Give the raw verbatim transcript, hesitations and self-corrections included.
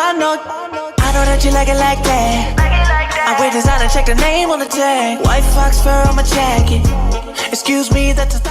I know, I know that you like it like that. I wear designer, check the name on the tag. White fox fur on my jacket. Excuse me, that's a